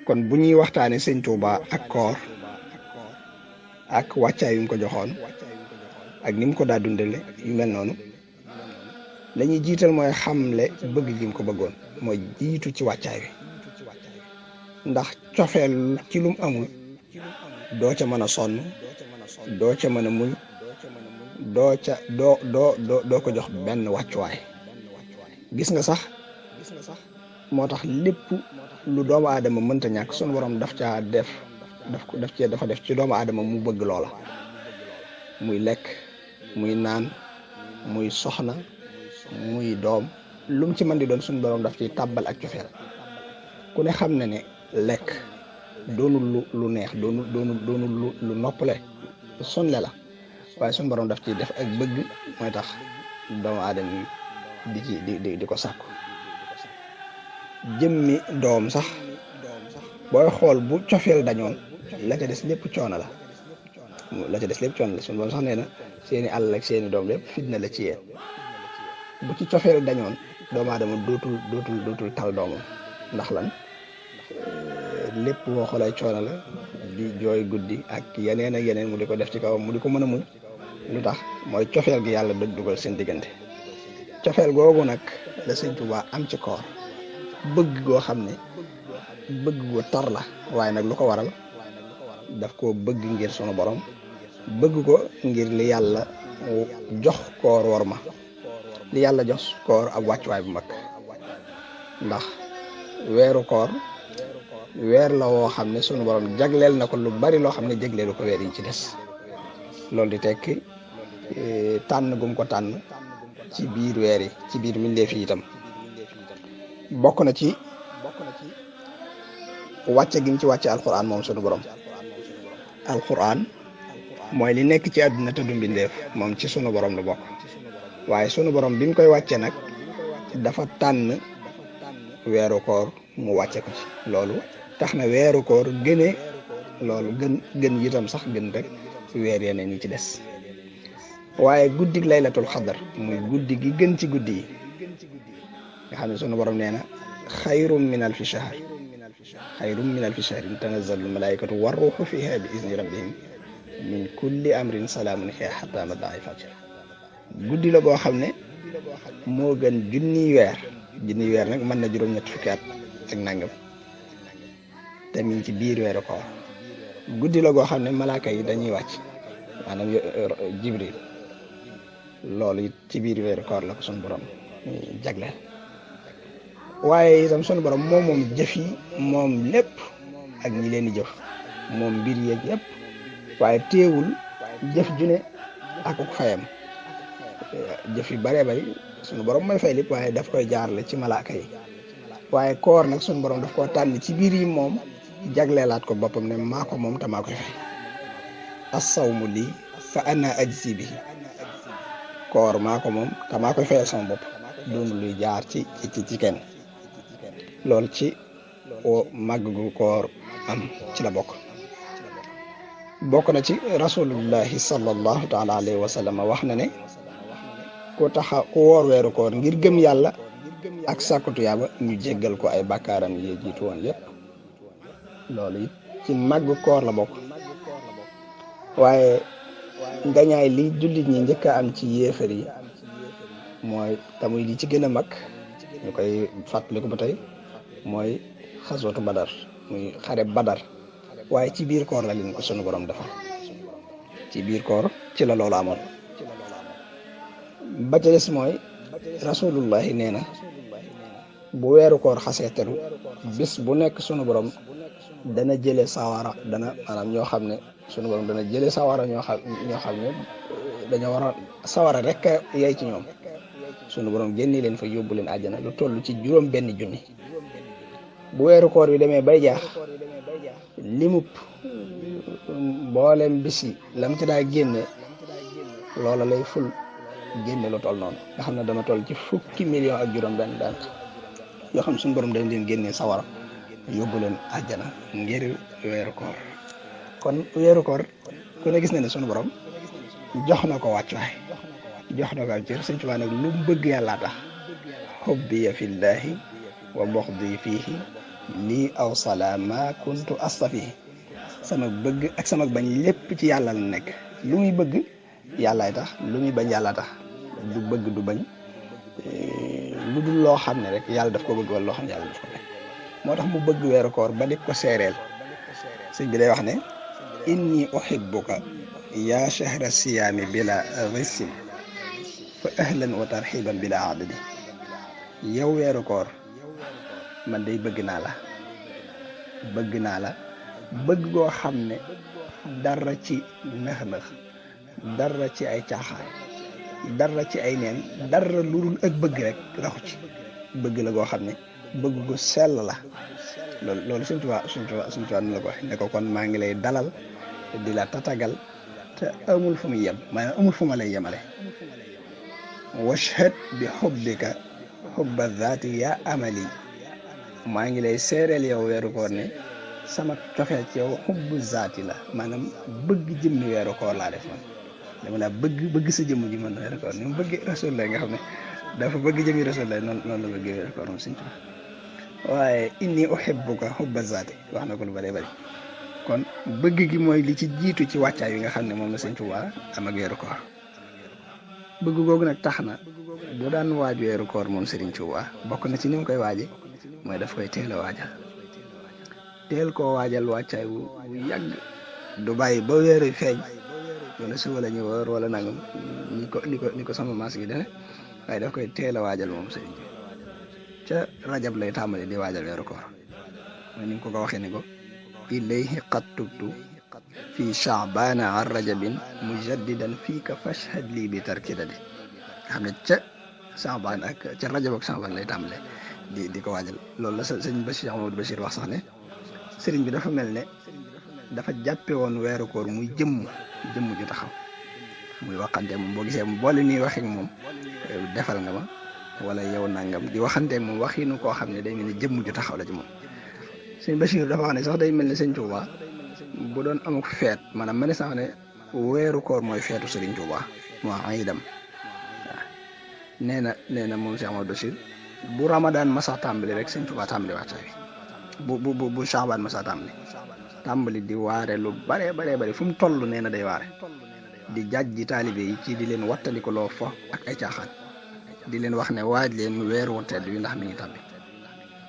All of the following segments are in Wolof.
kon bu ñuy waxtaane sëñ Tuuba ak koor ak wàccaay yu mu ko joxoon ak ni mu ko daa dundale yu mel noonu lañuy jiital mooy xamle bëgg gi mu ko bëggoon mooy jiitu ci wàccaay wi ndax cofeel ci lum amul doo ca mën a sonn doo ca mën a muñ doo ko jox benn wàccuwaay gis nga sax moo tax lépp lu doomu aadama mënta ñàkk sunu borom dafa def ci doomu aadama mu bëgg loola muy lekk muy naan muy soxna muy doom lum ci mën di doon sunu borom daf ciy tàbbal ak cofeel ku ne xam na ne lekk doonul lu neex doonul lu noppale sonle la waaye sunu borom daf ciy def ak bëgg mooy tax doomu aadama yi di ko sàkku jëmmi doom sax booy xool bu cofeel dañoon la ca des lépp coono la sunu borom sax nee na seeni àll ak seeni doom lépp fitna la ci yéen bu ci cofeel dañoon doomu aadama dootul tal doomam ndax lan lépp boo xoolee coono la di jooy guddi ak yeneen mu di ko def ci kawam mu di ko mën a muñ lu tax mooy cofeel gi yàlla dugal seen diggante cofeel googu nag la sëñ Tuubaa am ci koor bëgg goo xam ne bëgg gu tar la waaye nag lu ko waral daf koo bëgg ngir sunu borom bëgg ko ngir li yàlla jox koor war ma li yàlla jox koor ab wàccuwaay bu mag ndax weeru koor weer la woo xam ne sunu borom jagleel na ko lu bari loo xam ne jagleelu ko weer yi ci des loolu di tekki tànn gum ko tànn ci biir weer yi ci biir mbindeef yi itam bokk na ci wàcce gi mu ci wàcce alquran moom sunu borom alquran mooy li nekk ci àdduna te du mbindeef moom ci sunu borom la bokk waaye sunu borom bi mu koy wàcce nag dafa tànn weeru koor mu wàcce ko ci loolu tax na weeru koor gëne loolu gën itam sax gën rek weer yeneen yi ci des waaye guddig laylatul xadar muy guddi gi gën ci guddi yi nga xam ne sunu borom nee na xayrum min alfi shahr tanazzalu malaikatu warruuhu fiha bi izni rabbihim min kulli amrin salaamun hiya hatta matla'il fajr guddi la goo xam ne moo gën junniy weer nag mën na juróom-ñetti fukki at ak nangam te mi ngi ci biir weeru koor guddi la goo xam ne malaaka yi dañuy wàcc maanaam jibril loolu it ci biir weeru koor la ko sunu borom jagleel waaye itam sunu borom moom jëf yi moom lépp ak ñi leen di jëf moom mbir yeeg yëpp waaye teewul jëf ju ne akuk fayam jëf yu bëree bëri sunu borom mooy fay lépp waaye daf koy jaarale ci malaaka yi waaye koor nag sunu borom daf koo tànn ci biir yi moom jagleelaat ko boppam ne maa ko moom te maa koy fay as-sawmu lii fa ana ajzi bihi koor maa ko moom te maa koy fayal sama bopp doonu luy jaar ci kenn loolu ci màgg gu koor am ci la bokk na ci rasulullahi sallallahu taala alayhi wa sallam wax na ne ku woor weeru koor ngir gëm yàlla ak sàkkatu yàlla ñu jéggal ko ay bàkkaaram yi jiitu woon lépp loolu it ci màgg koor la bokk waaye ngañaay li jullit ñi njëkk a am ci yéefar yi mooy tamuy li ci gën a mag ñu koy fàttaliku ba tey mooy xaswatu badar muy xare badar waaye ci biir koor la leen ko sunu borom defal ci biir koor ci la loolu amoon ba ca des mooy rasulullahi nee na bu weeru koor xasee teru bis bu nekk sunu borom dana jële sawara maanaam ñoo xam ne sunu borom dana jële sawara ñoo xam ne dañoo war a sawara rek yey ci ñoom sunu borom génne leen fa yóbbu leen àjjana lu toll ci juróom benn junni bu weeru koor bi demee bay jaax limub mboolem bisi lam ci daa génne loola lay ful génne lu toll noonu nga xam ne dana toll ci fukki million ak juróom benn daan yoo xam suñu borom dañ leen génnee sawara yóbbu leen àjjana ngir weeru koor kon weeru koor ku ne gis na ne sunu borom jox na ko wàccuwaay jox na ko ak cër Sëñ Tuubaa nag lu mu bëgg yàllaa tax xubbiya fillaahi wa buxdi fiihi lii awsala ma kuntu astafi sama bëgg ak sama bañ lépp ci yàlla la nekk. lu muy bëgg yàllaay tax, lu muy bañ yàlla tax, du bëgg du bañ lu dul loo xam ne rek yàlla daf ko bëgg wala loo xam ne yàlla daf ko bañ. moo tax mu bëgg weeru koor ba di ko seereel. sëñ bi day wax ne inni uhibbuka yaa shahra siyaami bila rissin fa ahlan wa tarxiban bila adadi. yow weeru koor man day bëgg naa la bëgg goo xam ne dara ci nëx-nëx, dara ci ay caaxaan, dara ci ay neen, dara lu dul ak bëgg rek raxu ci. bëgg la goo xam ne bëgg gu sell la. loolu suñ tubaab nu la ko waxee ne ko kon maa ngi lay dalal di la tatagal te amul fu muy yem, maanaam amul fu ma lay yemale. washhad bi xubbika xubba zaati yaa amali. maa ngi lay seereel yow weeru koor ne sama cofeel ci yow xubbu zaati la, maanaam bëgg jëmmi weeru koor laa def man. dama laa bëgg sa jëmm ji man weeru koor ni mu bëgg rasul lay nga xam ne dafa bëgg jëmmi rasul lay noonu la bëgg weeru koor moom suñ tubaab. waaye inni uhibbuka hubba zaati wax na ko lu bëree bëri. kon bëgg gi mooy li ci jiitu ci wàccaay yi nga xam ne moom la sëñ Tuubaa am ak weeru koor. bëgg googu nag tax na bu daan waaj weeru koor moom Sëriñ Tuubaa bokk na ci ni mu koy waaje mooy daf koy teel a waajal, teel koo waajal wàccaay wu yàgg. du bàyyi ba weeru feeñ wala suba la ñu wóor wala nangam ni ko sama maas gi dene waaye daf koy teel a waajal moom sëriñ bi. ca rajab lay tàmbali di waajal weeru koor mooy ni nga ko waxee ni ko ilayhi qad tubtu fi chaabana an rajabin mujaddidan fii ka fashhad lii bi tarkidadi. nga xam ne ca chaabaan ak ca rajab ak chaabaan lay tàmbale di ko waajal. loolu la sëñ Bachir Amadou Bachir wax sax ne sëriñ bi dafa mel ne dafa jàppe woon weeru koor muy jëmm ju taxaw muy waxante moom boo gisee boole nii waxee moom defal nga ma wala yow nangam di waxanteeg moom waxinu koo xam ne day mel ne jëmm ju taxaw la ci moom. sëñ Bachir dafa wax ne sax day mel ne sëñ Touba bu doon amuk feet maanaam ma ne sax ne weeru koor mooy feetu sëriñ Touba moo ay dem waaw. nee na moom si Amadou Bachir bu Ramadan masa tàmbali rek sëñ Touba tàmbali waxtaan wi bu Chaabaan masa tàmbali di waare lu bare fu mu toll nee na day waare di jàjji taalibe yi ci di leen wattandiku loo fo ak ay caaxaan. di leen wax ne waaj leen weeru tedd wi ndax mi ngi tàbbi.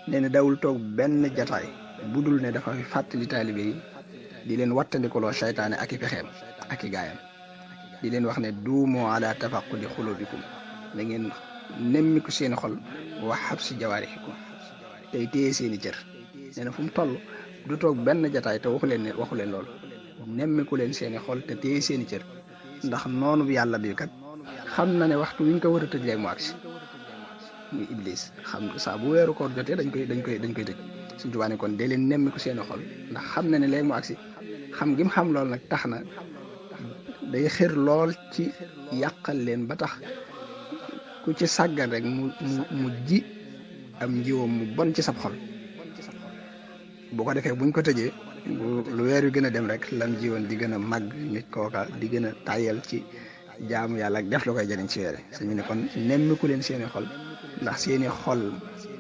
nee na dawul toog benn jataay bu dul ne dafa fàttali taalibe yi di leen wattandikuloo seytaane ak i pexeem ak i gaayam. di leen wax ne duumoo ala tafaqudi xulubikum, da ngeen nemmiku seeni xol wax xabsi jawaarixikum, tey téye seeni cër. nee na fu mu toll du toog benn jataay te waxu leen loolu. nemmiku leen seeni xol te téye seeni cër ndax noonu bi yàlla bi kat xam na ne waxtu wi ñu ko war a tëj léegi mu agsi muy iblis. xam saa bu weeru koor jotee dañ koy tëj. Sëñ Tuubaa ne kon dee leen nemmiku seeni xol ndax xam na ne léegi mu agsi. xam gi mu xam loolu nag tax na day xër lool ci yàqal leen ba tax ku ci sàggan rek mu ji am njiwam mu bon ci sab xol. bu ko defee buñ ko tëjee lu weer wi gën a dem rek lam jiwoon di gën a màgg, nit kooka di gën a tàyyal ci jaamu yàlla ak def lu koy jëriñ ci weere. suñu ne kon nemmiku leen seeni xol ndax seeni xol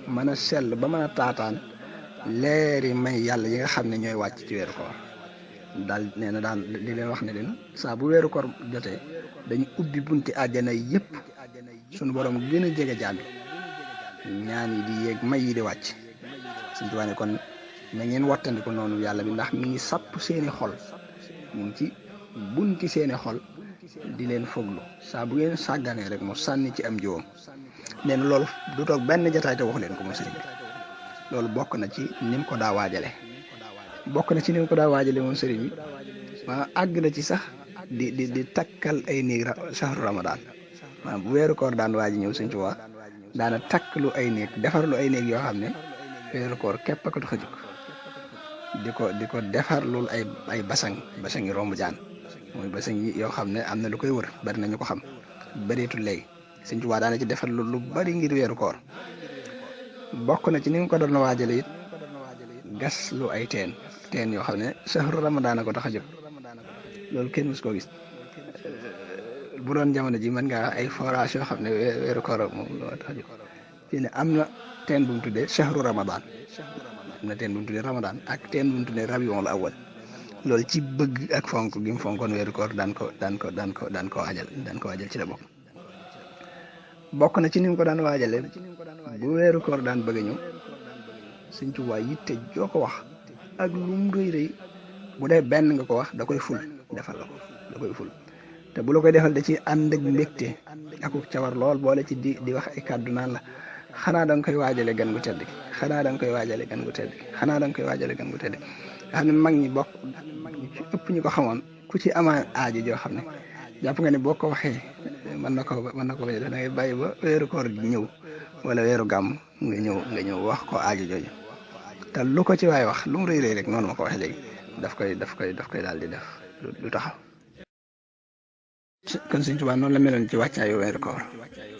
mën a sell ba mën a taataan leeri may yàlla yi nga xam ne ñooy wàcc ci weeru koor. daal nee na daal di leen wax ne leen saa bu weeru koor jotee dañu ubbi bunti àjjana yëpp suñu borom gën a jege jaam yi, ñaan yi di yéeg may yi di wàcc. Sëñ Tuubaa ne kon na ngeen wattandiku noonu yàlla bi ndax mi ngi sapp seeni xol, mu ngi ci bunti seeni xol di leen foglu. saa bu ngeen sàgganee rek mu sànni ci am jiwam. nee na loolu du toog benn jataay te wax leen ko moom sëriñ bi. loolu bokk na ci ni mu ko daa waajale moom sëriñ bi. àgg na ci sax di takkal ay néeg sahru Ramadan. bu weeru koor daan waaji ñëw Sëñ Tuubaa daana takk lu ay néeg defar lu ay néeg yoo xam ne weeru koor képp a ko tax a jóg. di ko defar loolu ay basang yi romb jaan mooy basang yi yoo xam ne am na lu koy wër bari nañu ko xam bëreetul léegi. Sëñ Tuubaa daana ci defar lu bari ngir weeru koor. bokk na ci ni nga ko doon waajale it gas lu ay teen yoo xam ne sahru Ramadan a ko tax a jóg. loolu kenn mus koo gis. bu doon jamono ji mën ngaa ay forage yoo xam ne weeru koor moom loo tax a jóg. fii ne am na teen bu mu tuddee sahru Ramadan am na teen bu ñu tuddee Ramadan ak teen bu ñu tuddee Rabiul Awwal loolu ci bëgg ak fonk gi mu fonkoon weeru koor daan ko waajal ci la bokk na ci ni mu ko daan waajale bu weeru koor daan bëgg a ñëw Sëñ Tuubaa yitte joo ko wax ak lu mu rëy bu dee benn nga ko wax da koy ful defal la ko da koy ful te bu la koy defal da ci ànd ak mbégte ak cawar lool boole ci di wax ay kàddu naan la xanaa da nga koy waajale gan gu tedd gi xanaa da nga koy waajale gan gu tedd gi xanaa da nga koy waajale gan gu tedd gi nga xam ne mag ñi ci ëpp ñu ko xamoon ku ci amaan aajo joo xam ne jàpp nga ne boo ko waxee mën na ko bañ a def da ngay bàyyi ba weeru koor gi ñëw wala weeru gàmm nga ñëw wax ko aajo jooju te lu ko ci waay wax lu mu rëy rek noonu ma ko waxee léegi daf koy daal di def du taxaw. kon Sëñ Tuubaa noonu la meloon ci wàccaayu weeru koor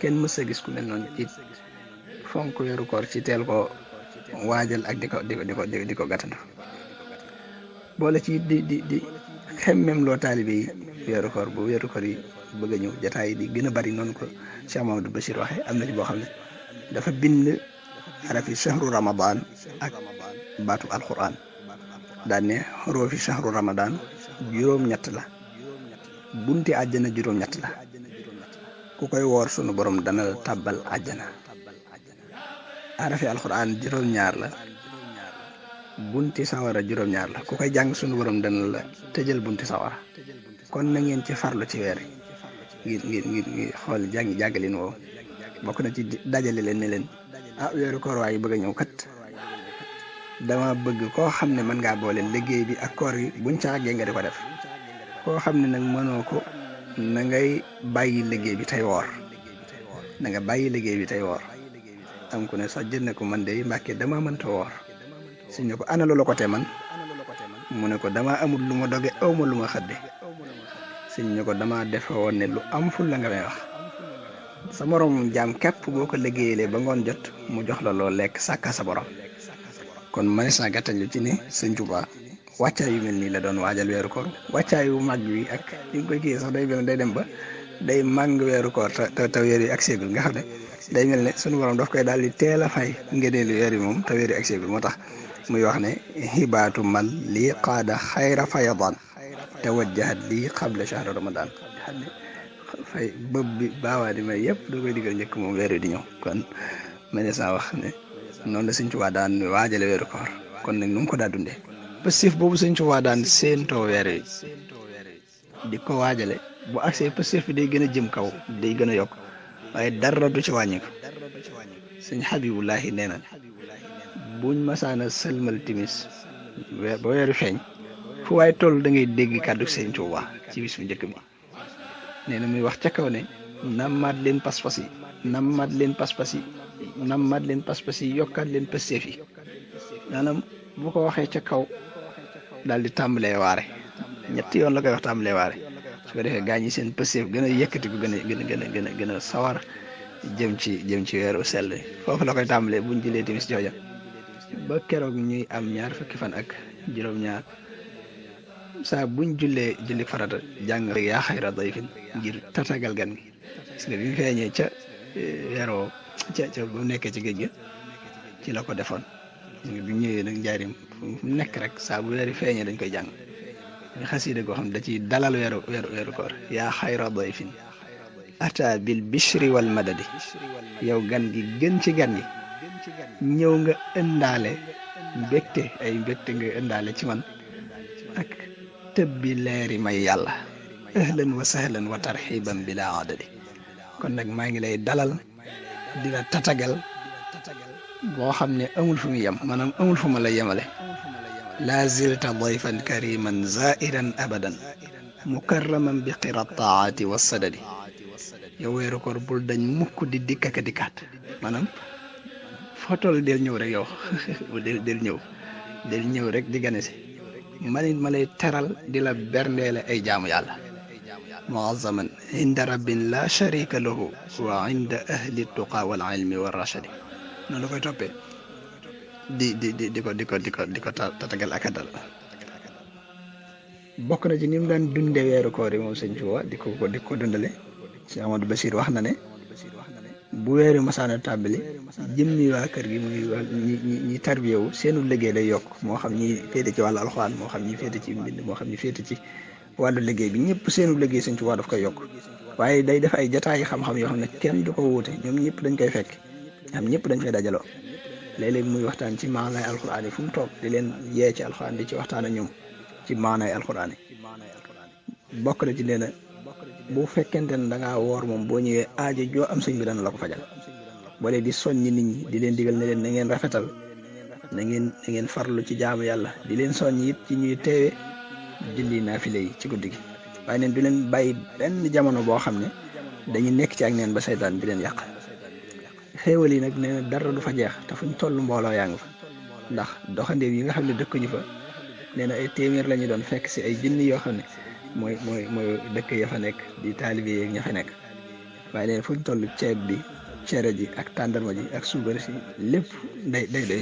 kenn mës a gis ku mel noonu ci fonk weeru koor ci teel ko waajal ak di ko gàttandu boole ci di xemmem loo taalibe yi weeru koor bu weeru koor yi bëgg a ñëw jataay yi di gën a bari noonu ko Cheikh Mamadou Bachir waxee am na ci boo xam ne dafa bind arafi shahru ramadan ak baatu alquran daan ne roofi shahru ramadan juróom-ñett la bunti àjjana juróom-ñett la ku koy woor sunu borom dana la tàbbal àjjana arafi alquran juróom-ñaar la bunti sawara juróom-ñaar la ku koy jàng sunu borom dana la tëjal bunti sawara kon na ngeen ci farlu ci weer ngir xool jàngalin woowu bokk na ci dajale leen ne leen weeru koor waaye bëgg a ñëw kat dama bëgg koo xam ne mën ngaa boole liggéey bi ak koor yi buñ ca àggee nga di ko def koo xam ne nag mënoo ko na ngay bàyyi liggéey bi tey woor am ku ne sax jël ne ko man de Mbàkke dama mënta woor Sëñ ne ko ana lu la ko te man mu ne ko dama amul lu ma doge aw ma lu ma xëdde Sëñ ne ko dama defe woon ne lu am ful la nga may wax sa morom jaam képp boo ko liggéeyalee ba ngoon jot mu jox la loo lekk sàkka sa borom kon manees naa gàttañ lu ci ne Sëñ Tuubaa wàccaay yu mel nii la doon waajal weeru koor wàccaayu màgg wi ak li nga koy kii sax day dem ba day màng weeru koor te weer yi ak seegul nga xam ne day mel ne sunu borom daf koy daal di teel a fay ngëneelu weer yi moom te weer yi ak seegul moo tax muy wax ne xibaatu man lii qaada xayra fayadan tawajjahat lii qabla shahri ramadan xam ne fay bëb bi baawaa di may yëpp doo koy digal njëkk moom weer yi di ñëw kon manees naa wax ne noonu la Sëñ Tuubaa daan waajale weeru koor kon nag nu mu ko daa dundee pëstif boobu Sëñ Tuubaa daan séentoo weer yi di ko waajale bu agsee pëstif bi day gën a jëm kaw day gën a yokk waaye dara du ci wàññi ko Sëñ Habibullahi nee na buñ masaana sëlmal timis ba weeru feeñ fu waaye toll da ngay dégg kàddu Sëñ Tuubaa ci bis bu njëkk bi nee na muy wax ca kaw ne nammaat leen pas-pas yi nammaat leen pas-pas yi yokkaat leen pëstif yi maanaam bu ko waxee ca kaw daal di tàmbalee waare ñetti yoon la koy wax tàmbalee waare su ko defee gaañ yi seen pëstéef gën a yëkkati ko gën a sawar jëm ci weeru sell foofu la koy tàmbalee buñ jëlee timis jooja ba keroog ñuy am ñaar fukki fan ak juróom-ñaar saa buñ julli farata jàng rek yaa xayra dayfin ngir tatagal gan gi gis nga bi mu feeñee ca weeroo ca bu nekkee ci géej ga ci la ko defoon bi ñëwee nag njaarim fu nekk rek saa bu weeri feeñee dañ koy jàng ñu xasiida goo xam ne da ciy dalal weeru koor yaa xayra dayfin ata bil bishri wal madadi yow gan gi gën ci gan yi ñëw nga ëndaale mbégte nga ëndaale ci man ak tëbbi leeri may yàlla ahlan wa sahlan wa tarxiban bila adadi kon nag maa ngi lay dalal di la tatagal boo xam ne amul fu mu yem maanaam amul fu ma la yemale laa zilta dayfan kariman zairan abadan mukarraman bi qira taati wa sadadi yow weeru koor bul dañ mukk di dikk ak dikkaat maanaam foo toll del ñëw rek yow del ñëw rek di gane si manit ma lay teral di la berndeele ay jaamu yàlla muazzaman inda rabbin la sharika lahu wa inda ahli tuqa wal ilmi wa rashadi noonu la koy toppee di ko tatagal ak a dal bokk na ci ni mu daan dunde weeru koor yi moom Sëñ Tuubaa di ko dundale Cheikh Amadou Bachir wax na ne bu weeri masaana tàbbali jëmmi waa kër gi muy ñi tarbiyewu seenu liggéey day yokk moo xam ñi féete ci wàllu alxuraan moo xam ñi féete ci mbind moo xam ñi féete ci wàllu liggéey bi ñëpp seenu liggéey Sëñ Tuubaa daf koy yokk waaye day def ay jataayi xam-xam yoo xam ne kenn du ko wuute ñoom ñëpp dañ koy fekk xam ñëpp dañ fay dajaloo léeg-léeg muy waxtaan ci maanaay alxuraan yi fu mu toog di leen yee ci alxuraan di ci waxtaan ak ñoom ci maanaay alxuraan yi bokk na ci nee na bu fekkente ne da ngaa woor moom boo ñëwee aajo joo am sëñ bi dana la ko fajal boole di soññi nit ñi di leen digal ne leen na ngeen rafetal na ngeen farlu ci jaamu yàlla di leen soññ it ci ñuy teewe julli naafile yi ci guddi gi waaye neen du leen bàyyi benn jamono boo xam ne dañuy nekk ci ak neen ba saytaan di leen yàq xéewal yi nag nee na dara du fa jeex te fuñ toll mbooloo yaa ngi fa ndax doxandéem yi nga xam ne dëkkuñu fa nee na ay téeméer la ñu doon fekk si ay junni yoo xam ne mooy dëkk ya fa nekk di taalibe yeeg ña fa nekk waaye nee na fuñ toll ceeb bi cere ji ak tàndarma ji ak suukar si lépp day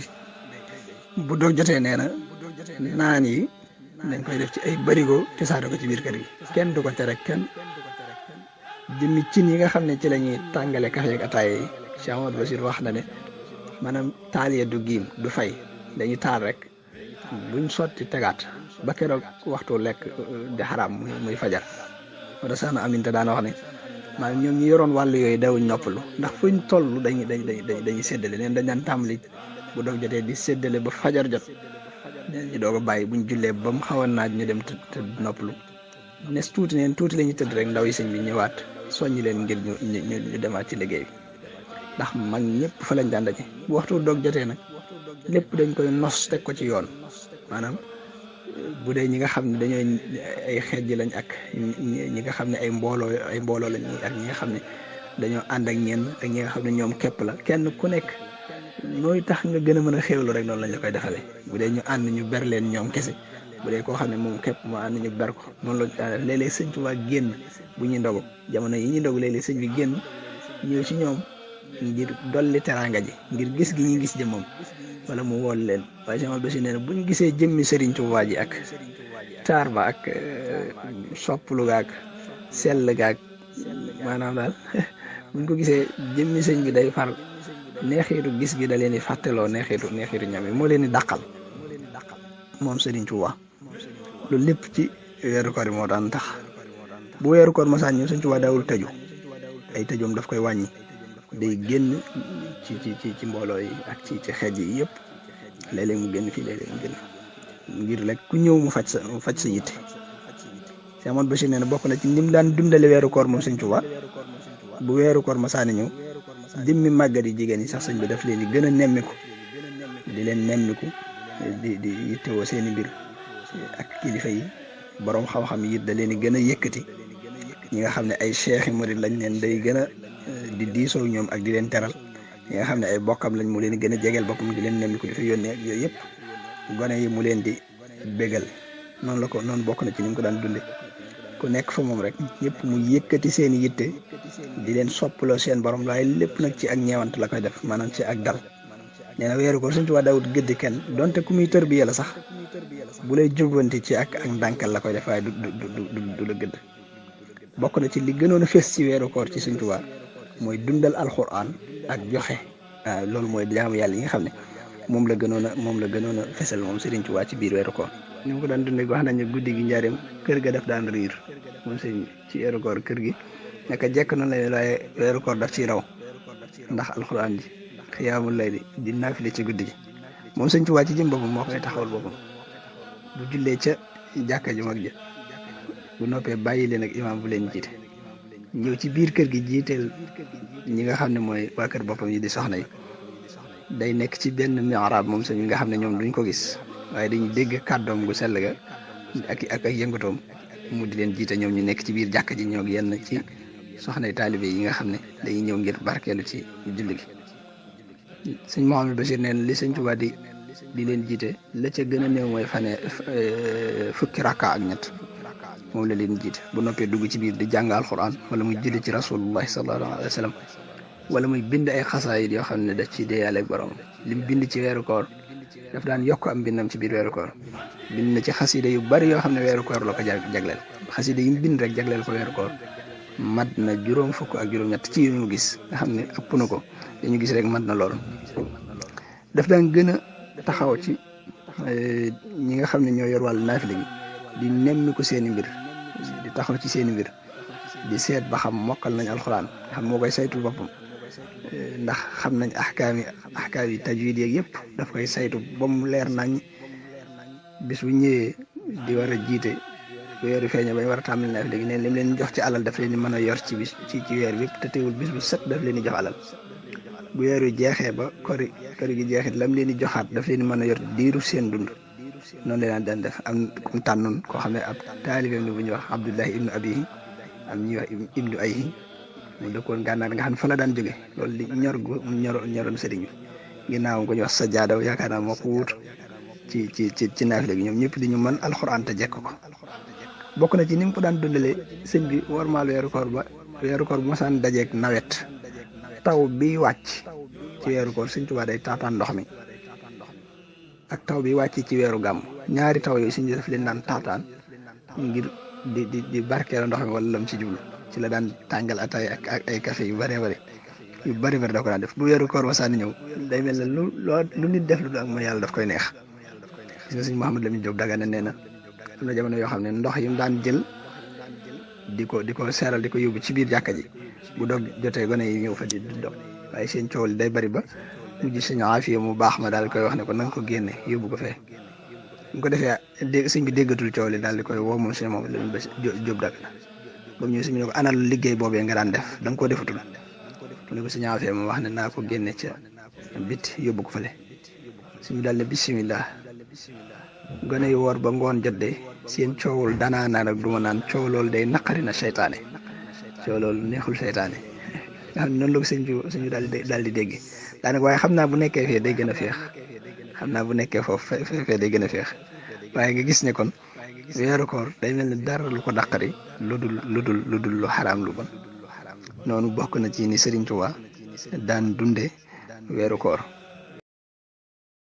bu doog jotee nee na naan yi dañ koy def ci ay barigo te saare ko ci biir kër gi kenn du ko tere kenn jëmmi cin yi nga xam ne ci la ñuy tàngale kafe ak ataaya yi Cheikh Amadou Bachir wax na ne maanaam taal ya du giim du fay dañuy taal rek buñ sotti tegaat ba keroog waxtu lekk di xaraam muy fajar wala sax na aminte daan wax ne maanaam ñoom ñi yoroon wàllu yooyu dawuñ noppalu ndax fuñ toll dañuy séddale neen dañ daan tàmbali bu doog jotee di séddale ba fajar jot ñu doog a bàyyi buñ jullee ba mu xaw a naaj ñu dem te noppalu nes tuuti la ñuy tëdd rek ndaw yi sëñ bi ñëwaat soññi leen ngir ñu demaat ci liggéey bi ndax mag ñëpp fa lañ daan daje bu waxtu doog jotee nag lépp dañ koy nos teg ko ci yoon maanaam bu dee ñi nga xam ne dañooy ay xeej lañ ak ñi nga xam ne ay mbooloo lañ ak ñi nga xam ne dañoo ànd ak ñenn ak ñi nga xam ne ñoom képp la kenn ku nekk nooy tax nga gën a mën a xéwlu rek noonu lañ la koy defalee bu dee ñu ànd ñu ber leen ñoom kese bu dee koo xam ne moom képp moo ànd ñu ber ko noonu la léeg-léeg sëñ Tuubaa génn bu ñuy ndogu jamono yi ñuy ndogu léeg-léeg sëñ bi génn ñëw ci ñoom ngir dolli teraanga ji ngir gis gi ñuy gis jëmmam wala mu wool leen waaye sama bési nee na buñ gisee jëmmi Sëriñ Tuubaa ji ak taar ba ak sopplu gaag sell gaag maanaam daal buñ ko gisee jëmmi sëñ bi day far neexiitu gis gi da leen di fàtteloo neexiitu ñam yi moo leen di dàqal moom Sëriñ Tuubaa loolu lépp ci weeru koor yi moo daan tax bu weeru koor masaan ñëw Sëriñ Tuubaa daawul tëju ay tëjoom daf koy wàññi day génn ci mbooloo yi ak ci xeej yi yëpp léeg-léeg mu génn fii léeg-léeg mu génn ngir rek ku ñëw mu faj sa yitte Cheikh Amadou Bachir nee na bokk na ci ni mu daan dundale weeru koor moom Sëriñ Tuubaa bu weeru koor masaani ñëw dimmi màggat yi jigéen yi sax sëñ bi daf leen di gën a nemmiku di leen nemmiku di yittewoo seeni mbir ak kilifa yi borom xam-xam yi da leen di gën a yëkkati ñi nga xam ne ay cheikh yi murid lañ leen day gën a di diisoo ñoom ak di leen teral ñi nga xam ne ay bokkam lañ mu leen di gën a jegeel boppam di leen nemmiku di fa yónnee ak yooyu yëpp gone yi mu leen di bégal noonu bokk na ci ni mu ko daan dunde ku nekk fa moom rek ñëpp mu yëkkati seen i yitte di leen soppaloo seen borom waaye lépp nag ci ak ñeewant la koy def maanaam ci ak dal nee na weeru ko Sëriñ Tuubaa daawut gëdd kenn donte ku muy tërbiya la sax bu lay jubbanti ci ak ndànkal la koy def waaye du la gëdd bokk na ci li gënoon a fés ci weeru koor ci Sëriñ Tuubaa mooy dundal alxuraan ak joxe loolu mooy jaamu yàlla yi nga xam ne moom la gënoon a fesal moom Sëriñ Tuubaa ci biir weeru koor ni mu ko daan dundee wax nañu guddi gi njaareem kër ga daf daan riir moom sëñ ci weeru koor kër gi naka jekk na la waaye weeru koor daf ciy raw ndax alxuraan ji xiyaamul layli di naafile ci guddi gi moom Sëriñ Tuubaa ci jëm boppam moo koy taxawal boppam bu jullee ca jàkka ju mag ja bu noppee bàyyi leen ak imaam bu leen jiite ñëw ci biir kër gi jiiteel ñi nga xam ne mooy waa kër boppam yi di soxna yi day nekk ci benn mi'raab moom sëñ bi nga xam ne ñoom duñ ko gis waaye dañuy dégg kàddoom gu sell ga ak yëngatoom mu di leen jiite ñoom ñu nekk ci biir jàkka ji ñoo yenn ci soxnay taalibe yi nga xam ne dañuy ñëw ngir barkeelu ci julli gi sëñ Mouhamadou Bachir neen li Sëñ Tuubaa di leen jiite la ca gën a néew mooy fukki rakka ak ñett moom la leen jiite bu noppee dugg ci biir di jàng alxuraan wala muy julli ci rasulullahi sallallahu alayhi wa sallam wala muy bind ay xasaayid yoo xam ne daf ci deeyaale ak borom lim bind ci weeru koor daf daan yokk am bindam ci biir weeru koor bind na ci xasida yu bari yoo xam ne weeru koor la ko jagleel xasida yi mu bind rek jagleel ko weeru koor mat na juróom fukk ak juróom-ñett ci yu ñu gis nga xam ne ëpp na ko dañu gis rek mat na loolu. daf daan gën a taxaw ci ñi nga xam ne ñoo yor wàllu naafila gi di nemmi ko seeni mbir di taxaw ci seeni mbir di seet ba xam mokkal nañ alxuraan nga xam moo koy saytu boppam ndax xam nañ ahkaam yi tajwid yeeg yëpp daf koy saytu ba mu leer nañ bis bu ñëwee di war a jiite weeru feeña bañ war a tàmbali naafila gi neen lim leen jox ci alal daf leen di mën a yor ci bis ci weer bi yëpp te teewul bis bu set daf leen di jox alal bu weer wi jeexee ba kori gi jeexit lam leen di joxaat daf leen di mën a yor diiru seen dund noonu la daan def am kum tànnoon koo xam ne ab taalibeem ni bu ñuy wax Abdullahi ibnu Abihi am ñuy wax ibnu Ayhi mu dëkkoon gànnaar nga xam ne fa la daan jóge loolu di ñoroon sëriñ bi ginnaaw ko ñu wax Sajjaada yaakaar naa moo ko wuut ci naafila gi ñoom ñëpp di ñu mën alxuraan te jekk ko bokk na ci ni mu ko daan dundalee sëñ bi warmaal weeru koor bu mosaan dajeeg nawet taw bi wàcc ci weeru koor Sëñ Tuubaa day taataan ndox mi ak taw bi wàcc ci weeru gàmm ñaari taw yooyu sëñ bi daf leen daan taataan ngir di barkeelu ndox mi wala lam ci jublu ci la daan tàngal ataay ak ay café yu bari da ko daan def bu weeru koor mosaan ñëw day mel ne lu nit def lu ak mooy yàlla daf koy neex. gis nga sëñ Mouhamadou Lamine Diop Dagana nee na am na jamono yoo xam ne ndox yi mu daan jël di ko seeral di ko yóbbu ci biir jàkka ji bu dog jotee gone yi ñëw fa di dog waaye seen coow li day bari ba mujj sëñ Aafiya mu baax ma daal koy wax ne ko na nga ko génne yóbbu ko fee bu ko defee sëñ bi déggatul coow li daal di koy woo moom sëñ moom lañu ba Diop Dagana ba mu ñëw sëñ bi ne ko anal liggéey boobee nga daan def da nga koo defatul mu ne ko sëñ Aafiya mu wax ne naa ko génne ca bit yóbbu ko fële sëñ bi daal ne bisimilah gone yi woor ba ngoon jot de seen coowul danaa naan ak du ma naan coow loolu day naqari na seytaane coow loolu neexul seytaane nga xam ne noonu la ko sëñ bi daal di dégg daanaka waaye xam naa bu nekkee fee day gën a féex xam naa bu nekkee foofu fee day gën a féex waaye nga gis ne kon weeru koor day mel ni dara lu ko naqari lu dul lu xaraam lu bon noonu bokk na ci ni Sëriñ Tuubaa daan dunde weeru koor